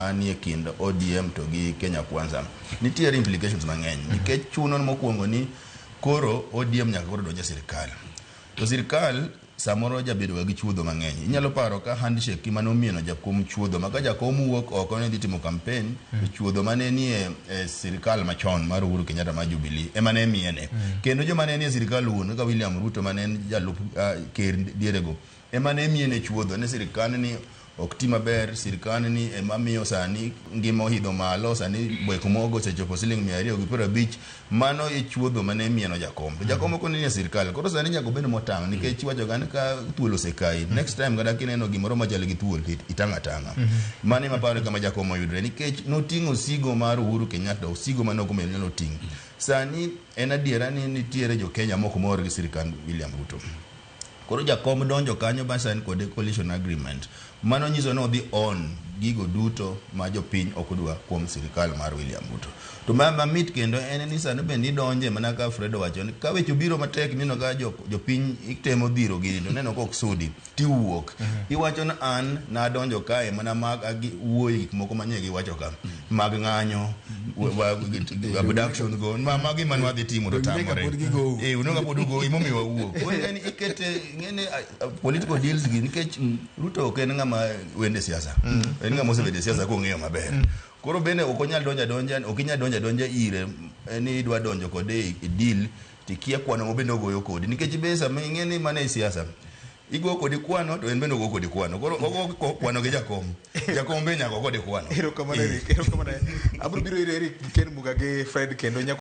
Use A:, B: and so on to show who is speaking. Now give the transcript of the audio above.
A: Nie kind ODM to gi Kenya Kwanza nitiere implications mang'eny nikech chuno mokwongo ni koro ODM nyaka koro donj e sirikal, to sirikal samoro jabedo ga gi chuodho mang'eny. Inyalo paro ka handshake mane omieno jakom chuodho ma ka jakom wuok oko ne dhi timo campaign, to chuodho mane nie e sirikal machon mar Uhuru Kenyatta mar Jubilee ema ne miene. Kendo joma ne nie sirikal wuon kaka William Ruto mane en jalup ker dierego ema ne miene chuodho ne sirikand ni ok ti maber, sirikand ni ema miyo sani ngima ohidho malo, sani bwek mogo osechopo siling 250. Mano e chuodho mane mieno jakom, to jakom ok nie sirikal. Koro sani nyaka obed motang' nikech iwacho ga ni ka thuol osekayi, next time kata kineno gimoro machal gi thuol to itang' atang'a. Mano ema paro kama jakom oyudre nikech noting'o osigo mar Uhuru Kenyatta, osigo mane ok nyalo ting'. Sani en adiera ni nitiere jo Kenya mok mor gi sirikand William Ruto. Koro jakom donjo kanyo ba sign kode coalition agreement, mano nyiso ni odhi on gigo duto ma jopiny ok dwa kuom sirikal mar William Ruto. To ma mamit kendo en ni sani bende idonje mana ka Fred owacho ni ka weche obiro matek mineno ka jopiny itemo dhiro gini to neno ka ok sudi tiwuok iwacho ni an nadonjo kae mana mag wuoyo gik moko manye giwacho ka mag ng'anyo abduction go ma magi mane wadhi timo to tamore. Eh, unenga pod ugo emomiyo wawuok. Koro ing'eni ikete ing'eni political deals gi nikech Ruto ok en ng'ama wende siasa, en ng'ama osebedo e siasa kong'eyo maber. Koro bende ok onyal donjo adonja, ok inyal donjo adonja ire ni idwa donjo kode e deal tikia kwano mo bende ogoyo kodi nikech be sama ing'e ni mana e siasa igo kodi kwano to en bende ogo kodi kwano. Koro ogo kwano gi jakom, jakom be nyaka go kode kwano.
B: Erokamano, Eric. Erokamano. Abiro biro ir Eric gi Ken Muga gi Fred kendo.